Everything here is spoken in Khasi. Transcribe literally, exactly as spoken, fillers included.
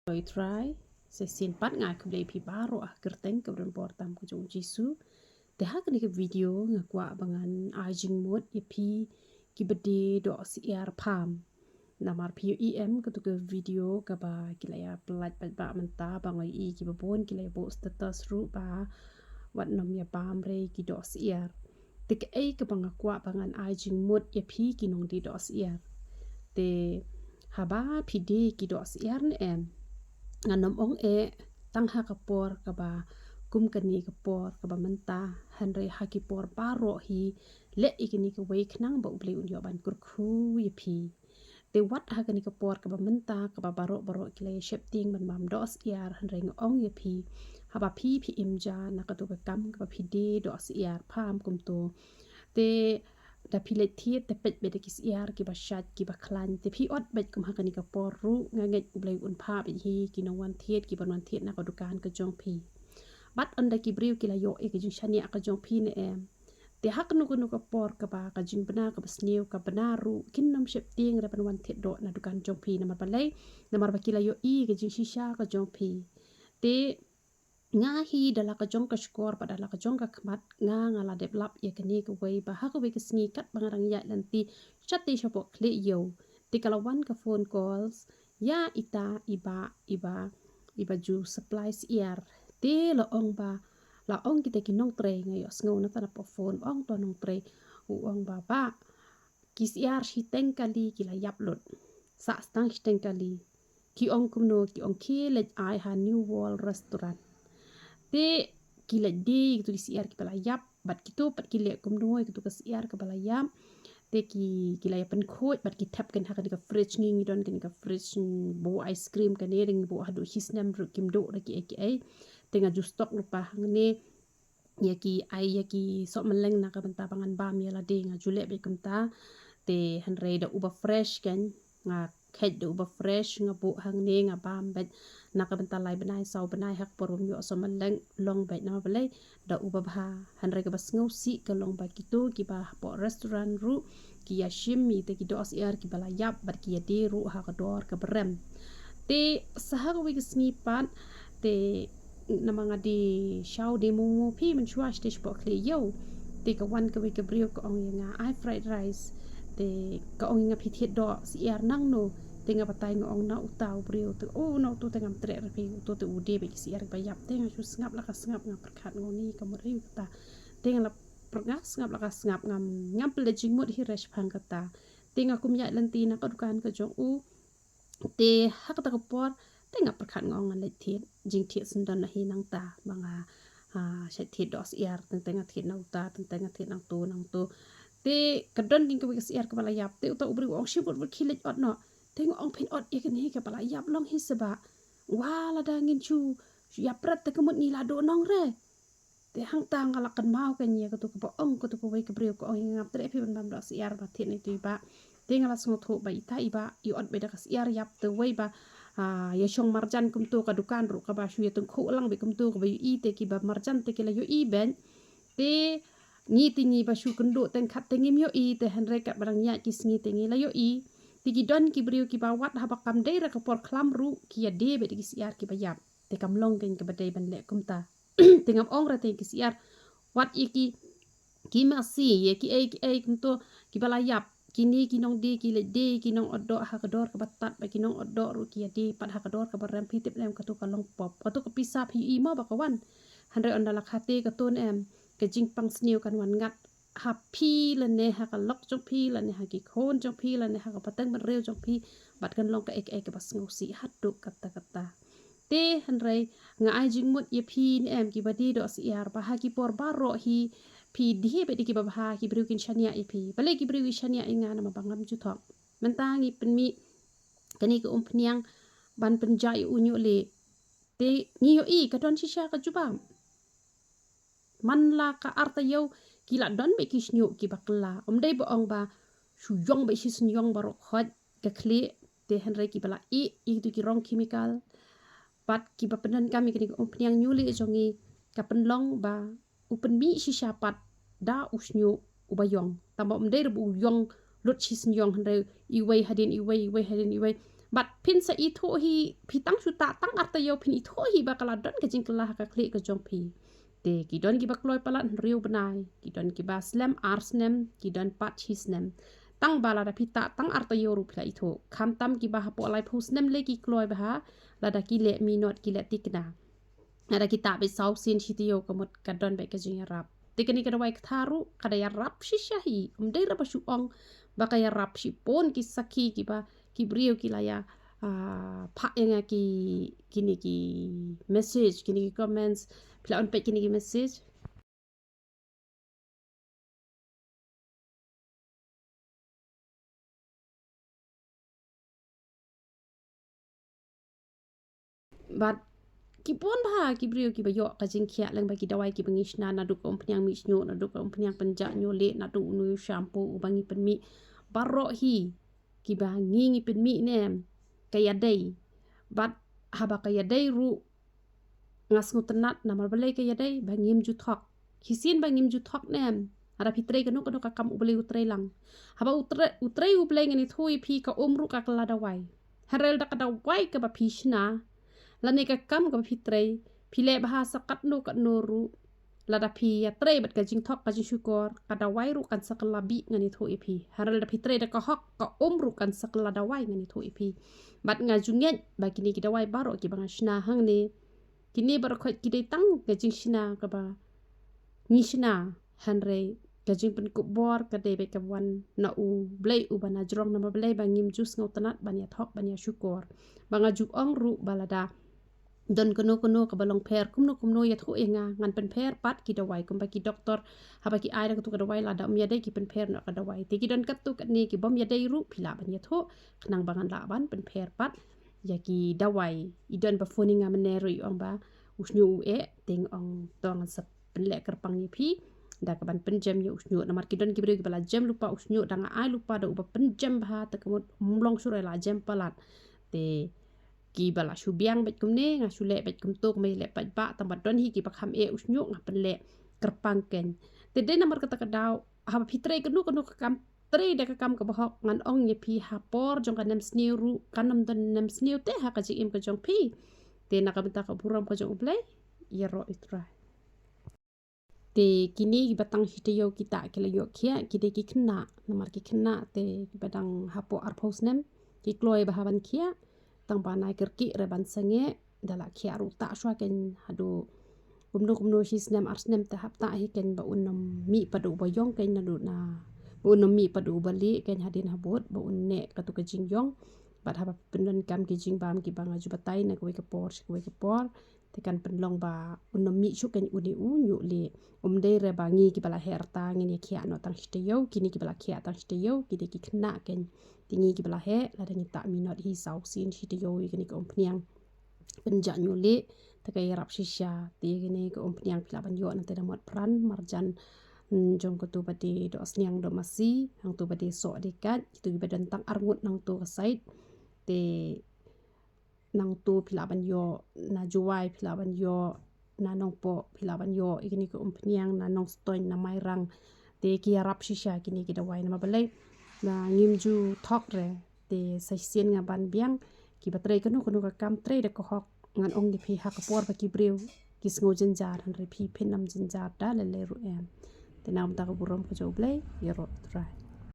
Oi Trai, sa shisien pat nga ai khublei ïa phi baroh ha ka kyrteng kaba donbor tam ka jong u Jisu. Te ha kane ka video nga kwah ba ngan ai jingmut ïa phi kiba die doh syiar pham. Namar phi ïohi em, katu ka video kaba ki la ïa pyllait paidbah mynta ba nga ïohi kiba bun ki la ïa buh status ruh ba wat nym ïa bam re ki doh syiar. Te kaei kaba nga kwah ba ngan ai jingmut ïa phi ki nongdie doh syiar. Te haba phi die ki doh syiar ne em, ngan nym ong eh tang ha ka por kaba kum kane ka por kaba mynta, hynrei ha ki por baroh hi, leh ïa kane kawei khnang ba U Blei un ïoh ban kyrkhu ïa phi. Te wat ha kane ka por kaba mynta kaba baroh baroh ki la ïa sheptieng ban bam doh syiar, hynrei nga ong ïa phi, haba phi phi im ja na katu ka kam kaba phi die doh syiar pham kumtu, te da phi leit thied te peit beit da ki syiar kiba shait kiba khlaiñ, te phi ot beit kum ha kane ka por ruh, nga ngeit U Blei un phah beit hi ki nongwan thied kiban wan thied na ka dukan ka jong phi. Bad ynda ki briew ki la ïoh ïa ka jingshaniah ka jong phi ne em, te ha kano kano ka por kaba ka jingbna kaba sniew ka bna ruh, kin nym sheptieng re ban wan thied doh na dukan jong phi. Namar balei? Namar ba ki la ïohi ka jingshisha ka jong phi. Te nga hi da la ka jong ka shkor bad da la ka jong ka khmat, nga nga la dep lap ïa kane kawei ba ha kawei ka sngi katba nga dang ïaid lynti shatei shapoh khlieh ïew, te ka la wan ka phone calls ïa ita i bah, i bah, i bah ju supply syiar. Te la ong ba, la ong kita ki nongtrei, nga ïohsngew na ta na poh phone, ong to nongtrei, u ong ba, bah, ki syiar shiteng kali ki la ïap lut. Sah tang shiteng kali. Ki ong kumno, ki ong khie leit ai ha New World Restaurant. Te ki leit die ïa kitu ki syiar kiba la ïap, bad kito pat ki leh kumno ïa kitu ka syiar kaba la ïap. Te ki, ki la ïa pynkhuid bad ki thep kan ha kane ka fridge, ngi ngi don kane ka fridge, mm, buh ice cream kane, dang ngi buh haduh shi snem ruh kim duh re kiei kiei. Te nga ju stock lypa hangne ïa ki ai ïa ki sohmylleng na ka bynta ba ngan bam ïa lade, nga ju leh beit kumta. Te hynrei da uba fresh kan, nga kheit da uba fresh, nga buh hangne nga bam beit na ka bynta lai bnai saw bnai ha ka por bym ïoh sohmylleng, long beit. Namar balei? Da uba bha. Hynrei kaba sngewsih ka long ba kito kiba hapoh restaurant ruh ki ïa shim ïa kita ki doh syiar kiba la ïap bad ki ïa die ruh ha ka dor kaba rem. Te sa ha kawei ka sngi pat, te namar nga die shaw die momo phi mynshuwa shatei shapoh khlieh ïew. Te ka wan kawei ka briew ka ong ïa nga, ai fried rice. Te ka ong ïa nga, phi thied doh syiar nangno? Te nga batai nga ong na uta u briew. Te, oh, na uto te ngam treh re phi, uto te u die beit ki syiar ba ïap. Te nga shu sngap la ka sngap, nga pyrkhat nga ong ne ka mut re kata. Te nga la pyrkhat sngap la ka sngap, ngam, ngam pynleit jingmut hi re shaphang kata. Te nga kum ïaid lynti na ka dukan ka jong u. Te ha kata ka por te nga pyrkhat nga ong ngan leit thied, jingthied syndon na hi nangta ba nga, ah, shait thied doh syiar, teng teng nga thied na uta, teng teng nga thied nangto nangto. Te ka don kawei ka syiar kaba la ïap, te uta u briew u ong, shim bud bud, khie leit ot noh. Te nga ong, phin ot ïa kane kaba la ïap, long hi seh bah. Wa, lada ngin shu ïap pret te ka mut ngi la duh nong re. Te hangta nga la kynmaw kane ïa katu kaba ong katu kawei ka briew, ka ong ïa nga, ngam treh phi ban bam doh syiar, ba thied na itu i bah. Te nga la sngewthuh ba ita i bah i ot beit da ka syiar ïap, te wei ba, ah, ïa shong marjan kumto, ka dukan ruh kaba shu ïa tyngkhuh lang beit kumto, kaba ïohi te kiba marjan te ki la ïohi beit. Te ngi te ngi ba shu kynduh teng khat te ngim ïohi, te hynrei katba dang ïaid ki sngi te ngi la ïohi. Te ki don ki briew kiba wat haba kam dei re ka por khlam ruh ki ïa die beit da ki syiar kiba ïap. Te kam long kane kaba dei ban leh kumta. Te ngam ong re te ki syiar, wat ïa ki, ki masi, ïa kiei kiei kumto kiba la ïap. Kine ki nongdie ki leit die, ki nong ot doh ha ka dor kaba tad, bad ki nong ot doh ruh ki ïa die pat ha ka dor kaba rem. Phi tip ne em katu ka long pop, katu ka pisa phi ïohi mo ba ka wan? Hynrei ynda la khate katu ne em, ka jingpang sniew kan wan ngat ha phi lane ha ka lok jong phi lane ha ki khun jong phi lane ha ka pateng bynriew jong phi, bad kan long kaei kaei kaba sngewsih haduh katta katta. Te hynrei nga ai jingmut ïa phi ne em kiba die doh syiar, ba ha ki por baroh hi phi die beit da kiba bha, ki briew kin shaniah ïa phi. Balei ki briew ki shaniah ïa nga? Namar ba ngam ju thok. Mynta ngi pynmih kane ka umphniang ban pynjah ïa u ñiuh lieh. Te ngi ïohi ka don shisha ka jubab. Man la ka ar taïew ki la don beit ki shñiuh kiba kylla. Ym dei ba ong ba shu ïong beit shisien ïong baroh khoit ka khlieh, te hynrei kiba la ïeh ïa kitu ki rong chemical bad kiba pyndonkam ïa kane ka umphniang ñiuh lieh jong ngi, ka pynlong ba u pynmih shisha pat da u shñiuh uba ïong. Tangba ym dei ruh ba u ïong lut shisien ïong, hynrei iwei hadien iwei, iwei hadien iwei. Bad phin sa ithuh hi, phi tang shu tah tang ar taïew phin ithuh hi ba ka la don ka jingkylla ha ka khlieh ka jong phi. Te ki don kiba kloi palat hynriew bnai, ki don kiba slem ar snem, ki don pat shi snem. Tang ba lada phi tah tang ar taïew ruh phi la ithuh. Khamtam kiba hapoh laiphew snem lei ki kloi bha, lada ki leh minot ki leh tikna. Lada ki tah beit saw sien shi taïew ka mut ka don beit ka jingïarap. Te kane ka dawai kata ruh ka da ïarap shisha hi. Ym dei re ba shu ong ba ka ïarap, shibun ki sakhi kiba ki briew ki la ïa, ah, phah ïa nga ki, kine ki message, kine ki comments. Phi la wan peit kine ki message. Bad ki bun bha ki briew kiba ïoh ka jingkhiah lyngba ki dawai kiba ngi shna, naduh ka umphniang mih shñiuh, naduh ka umphniang pynjah ñiuh lieh, naduh uno u shampoo uba ngi pynmih. Baroh hi kiba ngi ngi pynmih ne em, ka ïadei. Bad haba ka ïadei ruh nga sngewtynnat namar balei ka ïadei, ba ngim ju thok. Shisien ba ngim ju thok ne em, lada phi trei kano kano ka kam U Blei u trei lang. Haba u trei, u trei U Blei ngan ithuh ïa phi ka um ruh ka kylla dawai. Hynrei lada ka dawai kaba phi shna lane ka kam kaba phi trei, phi leh bha sa katno katno ruh, lada phi ïatrei bad ka jingthok ka jingshukor, ka dawai ruh kan sa kylla bih ngan ithuh ïa phi. Hynrei lada phi trei da ka hok, ka um ruh kan sa kylla dawai ngan ithuh ïa phi. Bad nga ju ngeit ba kine ki dawai baroh kiba nga shna hangne, kine baroh khoit ki dei tang ka jingshna kaba ngi shna, hynrei ka jingpynkup bor ka dei beit ka wan na U Blei uba na jrong, namar balei, ba ngim ju sngewtynnat ban ïathok ban ïashukor. Ba nga ju ong ruh ba lada don kano kano kaba long pher kumno kumno, ïathuh ïa nga, ngan pynpher pat ki dawai kumba ki doktor haba ki ai da katu ka dawai, lada ym ïadei ki pynpher noh ka dawai. Te ki don katto katne ki bym ïadei ruh phi lah ban ïathuh, khnang ba ngan lah ban pynpher pat ïa ki dawai. I don ba phone ïa nga mynne ruh i ong ba u shñiuh u eh, te nga ong to ngan sa pynleh kyrpang ïa phi da kaban pynjem ïa u shñiuh. Namar ki don ki briew kiba la jem lypa u shñiuh, da nga ai lypa da uba pynjem bha, te ka mut ym long shuh re la jem palat. Te kiba la shu biang beit kumne, nga shu leh beit kumto, kumba ïaleh paidbah, tang ba don hi kiba kham eh u shñiuh, nga pynleh kyrpang kein. Te dei namar kata ka daw, haba phi trei kano kano ka kam, trei da ka kam kaba hok, ngan ong ïa phi ha por jong ka nemsniew ruh kan ym don nemsniew te ha ka jingim ka jong phi. Te na ka bynta ka burom ka jong U Blei, ïaroh ïa U Trai. Te kine kiba tang shi taïew kita ki la ïoh khiah, ki dei ki khynnah, namar ki khynnah te kiba dang hapoh arphew snem ki kloi bha ban khiah, tang ba nai kyrkieh re ban sangeh, da la khiah ruh tah shuwa kein haduh kumno kumno shi snem ar snem te hap tah hi kein, ba un ym mih pat da uba ïong kein naduh na, ba un ym mih pat da uba lieh kein hadien habud, ba un neh katu ka jingïong. Bad haba pyndonkam ki jingbam kiba nga ju batai na kawei ka por sha kawei ka por, te kan pynlong ba un ym mih shuh kein une u ñiuh lieh. Ym dei re ba ngi kiba la heh rta ngin ïa khiah noh tang shi taïew, kine kiba la khiah tang shi taïew ki dei ki khynnah kein. Te ngi kiba la heh, lada ngi tah minot hi saw sien shi taïew ïa kane ka umphniang pynjah ñiuh lieh, te ka ïarap shisha. Te ïa kane ka umphniang phi lah ban ïoh na te na Motphran marjan, mm, jong katu ba dei Dohsniang Dohmasi, hangtu ba dei Soh dei Kait, kitu kiba don tang arngut na hangtu ka side. Te nangtu phi lah ban ïoh, na Jowai phi lah ban ïoh, na Nongpoh phi lah ban ïoh ïa kine ki umphniang, na Nongstoiñ, na Mairang. Te ki ïarap shisha kine ki dawai, namar balei, na ngim ju thok re. Te sa shisien nga ban biang, kiba trei kano kano ka kam trei da ka hok, ngan ong ïa phi ha ka por ba ki briew ki sngew jynjar, hynrei phi phin ym jynjar da lei lei ruh em. Te na ka bynta ka burom ka jong U Blei, ïaroh U Trai.